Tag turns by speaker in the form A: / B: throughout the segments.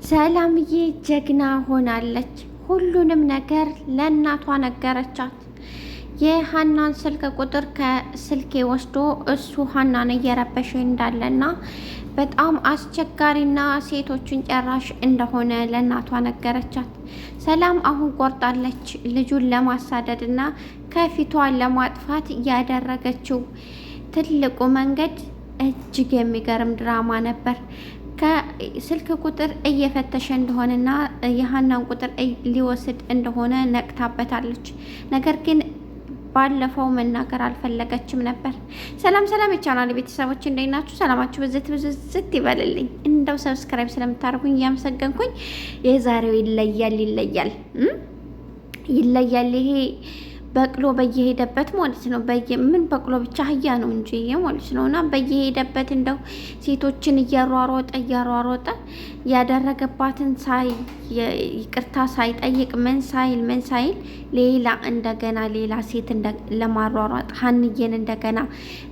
A: ሰላምዬ ጀግና ሆናለች። ሁሉንም ነገር ለእናቷ ነገረቻት። የሀናን ስልክ ቁጥር ከስልኬ ወስዶ እሱ ሀናን እየረበሸ እንዳለና በጣም አስቸጋሪና ሴቶችን ጨራሽ እንደሆነ ለእናቷ ነገረቻት። ሰላም አሁን ቆርጣለች። ልጁን ለማሳደድና ከፊቷ ለማጥፋት ያደረገችው ትልቁ መንገድ እጅግ የሚገርም ድራማ ነበር። ከስልክ ቁጥር እየፈተሸ እንደሆነና የሀናን ቁጥር ሊወስድ እንደሆነ ነቅታበታለች። ነገር ግን ባለፈው መናገር አልፈለገችም ነበር። ሰላም ሰላም፣ የቻናል ቤተሰቦች እንዴት ናችሁ? ሰላማችሁ ብዝት ብዝት ይበልልኝ። እንደው subscribe ስለምታደርጉኝ እያመሰገንኩኝ የዛሬው ይለያል ይለያል ይለያል ይሄ በቅሎ በየሄደበት ማለት ነው። ምን በቅሎ ብቻ አህያ ነው እንጂ ማለት ነው። እና በየሄደበት እንደው ሴቶችን እያሯሮጠ እያሯሮጠ ያደረገባትን ሳይ ይቅርታ ሳይጠይቅ ምን ሳይል ምን ሳይል ሌላ እንደገና ሌላ ሴት ለማሯሯጥ ሀንዬን እንደገና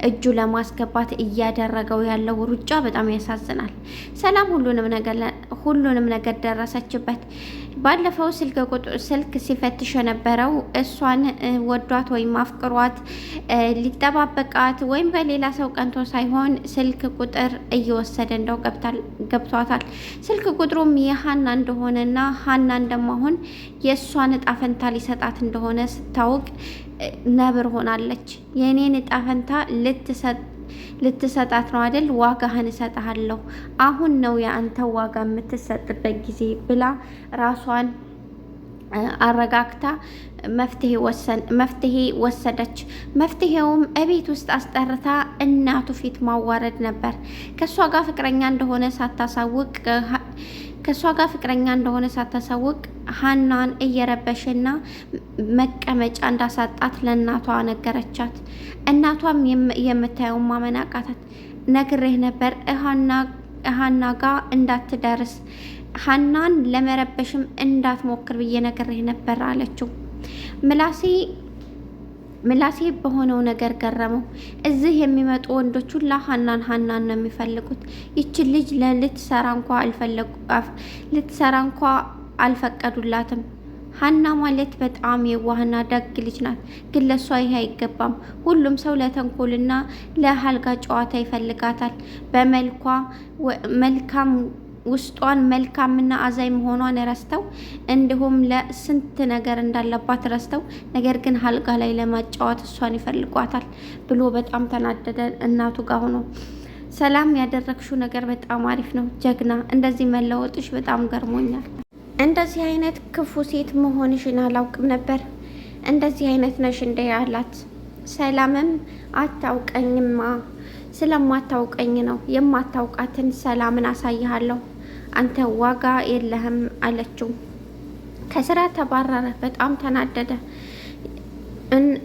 A: እጁ ለማስገባት እያደረገው ያለው ሩጫ በጣም ያሳዝናል። ሰላም ሁሉንም ነገር ደረሰችበት። ባለፈው ስልክ ስልክ ሲፈትሽ የነበረው እሷን ወዷት ወይም አፍቅሯት ሊጠባበቃት ወይም በሌላ ሰው ቀንቶ ሳይሆን ስልክ ቁጥር እየወሰደ እንደው ገብቷታል። ስልክ ቁጥሩም የሀና እንደሆነና ሀና እንደማሆን የእሷን እጣ ፈንታ ሊሰጣት እንደሆነ ስታውቅ ነብር ሆናለች። የእኔን እጣ ፈንታ ልትሰጣት ነው አይደል? ዋጋህን እሰጥሃለሁ። አሁን ነው የአንተ ዋጋ የምትሰጥበት ጊዜ ብላ ራሷን አረጋግታ መፍትሄ ወሰደች። መፍትሄውም እቤት ውስጥ አስጠርታ እናቱ ፊት ማዋረድ ነበር። ከእሷ ጋር ፍቅረኛ እንደሆነ ሳታሳውቅ ከእሷ ጋር ፍቅረኛ እንደሆነ ሳታሳውቅ ሀናን እየረበሽና መቀመጫ እንዳሳጣት ለእናቷ ነገረቻት። እናቷም የምታየውን ማመን አቃታት። ነግሬህ ነበር ሀና ጋ እንዳትደርስ ሀናን ለመረበሽም እንዳትሞክር ብዬ ነግሬህ ነበር አለችው። ምላሴ ምላሴ በሆነው ነገር ገረመው። እዚህ የሚመጡ ወንዶች ሁላ ሀናን ሀናን ነው የሚፈልጉት። ይችን ልጅ ልትሰራ እንኳ አልፈቀዱላትም። ሀና ማለት በጣም የዋህና ደግ ልጅ ናት፣ ግን ለእሷ ይሄ አይገባም። ሁሉም ሰው ለተንኮልና ለአልጋ ጨዋታ ይፈልጋታል። በመልኳ መልካም ውስጧን መልካምና አዛኝ መሆኗን ረስተው እንዲሁም ለስንት ነገር እንዳለባት ረስተው፣ ነገር ግን አልጋ ላይ ለማጫወት እሷን ይፈልጓታል ብሎ በጣም ተናደደ። እናቱ ጋር ሆኖ ሰላም ያደረግሽው ነገር በጣም አሪፍ ነው፣ ጀግና፣ እንደዚህ መለወጥሽ በጣም ገርሞኛል። እንደዚህ አይነት ክፉ ሴት መሆንሽን አላውቅም ነበር። እንደዚህ አይነት ነሽ እንደ አላት። ሰላምም አታውቀኝማ፣ ስለማታውቀኝ ነው የማታውቃትን ሰላምን አሳይሃለሁ አንተ ዋጋ የለህም አለችው። ከስራ ተባረረ። በጣም ተናደደ።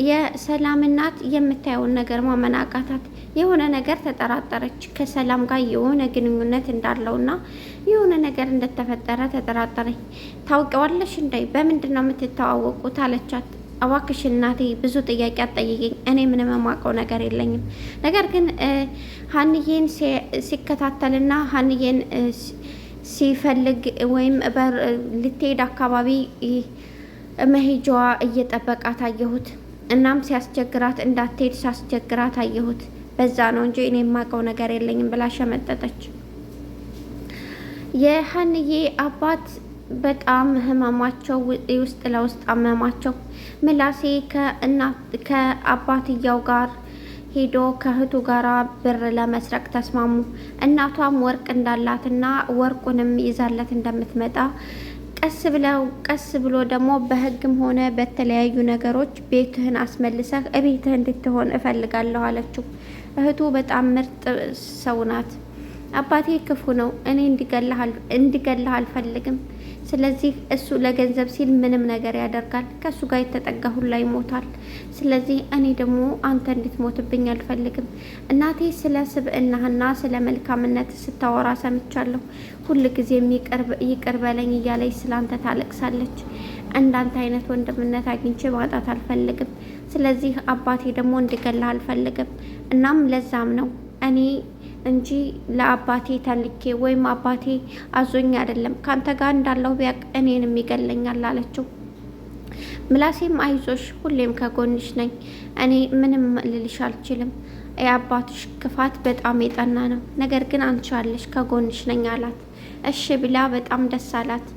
A: የሰላም እናት የምታየውን ነገር ማመን አቃታት። የሆነ ነገር ተጠራጠረች። ከሰላም ጋር የሆነ ግንኙነት እንዳለውና የሆነ ነገር እንደተፈጠረ ተጠራጠረች። ታውቂዋለሽ እንዳይ በምንድን ነው የምትተዋወቁት? አለቻት። እባክሽ እናቴ ብዙ ጥያቄ አትጠይቂኝ፣ እኔ ምንም የማውቀው ነገር የለኝም። ነገር ግን ሀንዬን ሲከታተልና ሀንዬን ሲፈልግ ወይም ልትሄድ አካባቢ መሄጃዋ እየጠበቃት አየሁት። እናም ሲያስቸግራት እንዳትሄድ ሲያስቸግራት አየሁት። በዛ ነው እንጂ እኔ የማውቀው ነገር የለኝም ብላ ሸመጠጠች። የሀንዬ አባት በጣም ህመማቸው ውስጥ ለውስጥ አመማቸው። ምላሴ ከአባትየው ጋር ሄዶ ከእህቱ ጋራ ብር ለመስረቅ ተስማሙ። እናቷም ወርቅ እንዳላትና ወርቁንም ይዛለት እንደምትመጣ ቀስ ብለው ቀስ ብሎ ደግሞ በህግም ሆነ በተለያዩ ነገሮች ቤትህን አስመልሰህ እቤትህ እንድትሆን እፈልጋለሁ አለችው። እህቱ በጣም ምርጥ ሰው ናት። አባቴ ክፉ ነው፣ እኔ እንዲገልህ አልፈልግም። ስለዚህ እሱ ለገንዘብ ሲል ምንም ነገር ያደርጋል። ከእሱ ጋር የተጠጋ ሁላ ይሞታል። ስለዚህ እኔ ደግሞ አንተ እንድትሞትብኝ አልፈልግም። እናቴ ስለ ስብዕናህና ስለ መልካምነት ስታወራ ሰምቻለሁ። ሁል ጊዜም ይቅር በለኝ እያለች ስለ አንተ ታለቅሳለች። እንዳንተ አይነት ወንድምነት አግኝቼ ማጣት አልፈልግም። ስለዚህ አባቴ ደግሞ እንዲገልህ አልፈልግም። እናም ለዛም ነው እኔ እንጂ ለአባቴ ተልኬ ወይም አባቴ አዞኝ አይደለም። ከአንተ ጋር እንዳለው ቢያቅ እኔንም ይገለኛል አለችው። ምላሴም አይዞሽ፣ ሁሌም ከጎንሽ ነኝ። እኔ ምንም ልልሽ አልችልም። የአባትሽ ክፋት በጣም የጠና ነው። ነገር ግን አንቺ አለሽ፣ ከጎንሽ ነኝ አላት። እሺ ብላ በጣም ደስ አላት።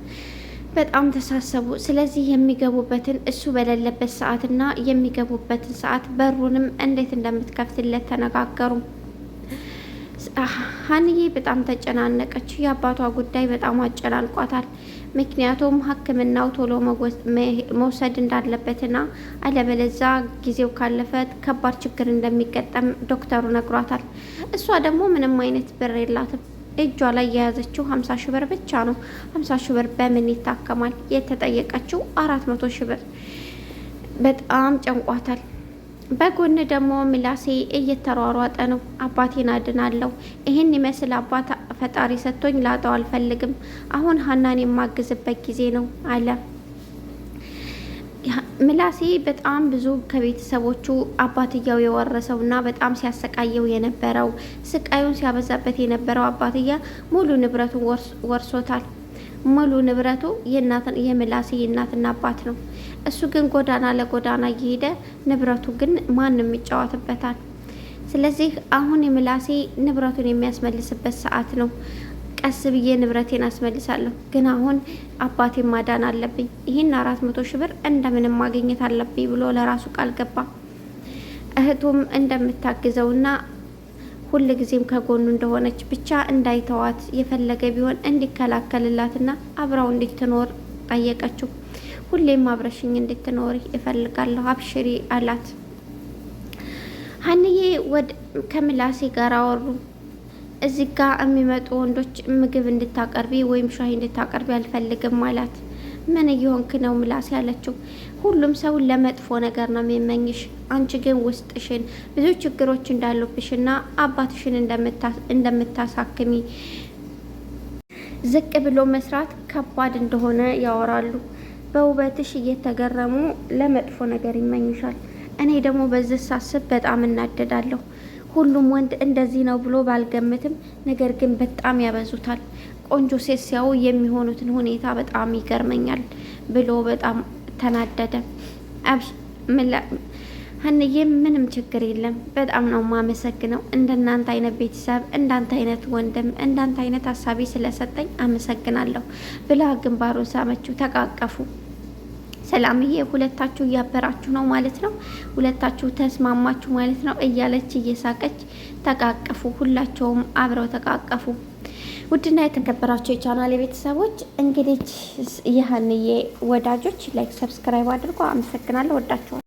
A: በጣም ተሳሰቡ። ስለዚህ የሚገቡበትን እሱ በሌለበት ሰዓትና የሚገቡበትን ሰዓት በሩንም እንዴት እንደምትከፍትለት ተነጋገሩ። ሀንዬ በጣም ተጨናነቀች። የአባቷ ጉዳይ በጣም አጨናንቋታል። ምክንያቱም ሕክምናው ቶሎ መውሰድ እንዳለበትና አለበለዛ ጊዜው ካለፈ ከባድ ችግር እንደሚገጠም ዶክተሩ ነግሯታል። እሷ ደግሞ ምንም አይነት ብር የላትም። እጇ ላይ የያዘችው 50 ሺ ብር ብቻ ነው። 50 ሺ ብር በምን ይታከማል? የተጠየቀችው 400 ሺ ብር። በጣም ጨንቋታል። በጎን ደግሞ ምላሴ እየተሯሯጠ ነው። አባቴን አድናለሁ፣ ይህን ይመስል አባት ፈጣሪ ሰጥቶኝ ላጣው አልፈልግም። አሁን ሀናን የማግዝበት ጊዜ ነው አለ። ምላሴ በጣም ብዙ ከቤተሰቦቹ አባትያው የወረሰው እና በጣም ሲያሰቃየው የነበረው ስቃዩን ሲያበዛበት የነበረው አባትያ ሙሉ ንብረቱን ወርሶታል። ሙሉ ንብረቱ የምላሴ የእናትና አባት ነው። እሱ ግን ጎዳና ለጎዳና እየሄደ ንብረቱ ግን ማንም ይጫወትበታል። ስለዚህ አሁን የምላሴ ንብረቱን የሚያስመልስበት ሰዓት ነው። ቀስ ብዬ ንብረቴን አስመልሳለሁ፣ ግን አሁን አባቴን ማዳን አለብኝ፣ ይህን 400 ሺህ ብር እንደምንም ማግኘት አለብኝ ብሎ ለራሱ ቃል ገባ። እህቱም እንደምታግዘውና ሁል ጊዜም ከጎኑ እንደሆነች ብቻ እንዳይተዋት የፈለገ ቢሆን እንዲከላከልላትና አብራው እንድትኖር ጠየቀችው። ሁሌም አብረሽኝ እንድትኖሪ እፈልጋለሁ አብሽሪ አላት። ሀንዬ ወደ ከምላሴ ጋር አወሩ። እዚህ ጋ የሚመጡ ወንዶች ምግብ እንድታቀርቢ ወይም ሻሂ እንድታቀርቢ አልፈልግም አላት። ምን እየሆንክ ነው ምላሴ አለችው። ሁሉም ሰው ለመጥፎ ነገር ነው የሚመኝሽ። አንቺ ግን ውስጥሽን ብዙ ችግሮች እንዳሉብሽና አባትሽን እንደምታሳክሚ ዝቅ ብሎ መስራት ከባድ እንደሆነ ያወራሉ። በውበትሽ እየተገረሙ ለመጥፎ ነገር ይመኙሻል። እኔ ደግሞ በዚህ ሳስብ በጣም እናደዳለሁ። ሁሉም ወንድ እንደዚህ ነው ብሎ ባልገምትም፣ ነገር ግን በጣም ያበዙታል። ቆንጆ ሴት ሲያዩ የሚሆኑትን ሁኔታ በጣም ይገርመኛል ብሎ በጣም ተናደደ። ሀንዬ ምንም ችግር የለም፣ በጣም ነው የማመሰግነው። እንደናንተ አይነት ቤተሰብ፣ እንዳንተ አይነት ወንድም፣ እንዳንተ አይነት ሀሳቢ ስለሰጠኝ አመሰግናለሁ ብላ ግንባሩን ሳመችው። ተቃቀፉ። ሰላምዬ ሁለታችሁ እያበራችሁ ነው ማለት ነው፣ ሁለታችሁ ተስማማችሁ ማለት ነው እያለች እየሳቀች ተቃቀፉ። ሁላቸውም አብረው ተቃቀፉ። ውድና የተከበራችሁ የቻናል ቤተሰቦች እንግዲህ የሀንዬ ወዳጆች like፣ subscribe አድርጎ አመሰግናለሁ። ወዳችኋል።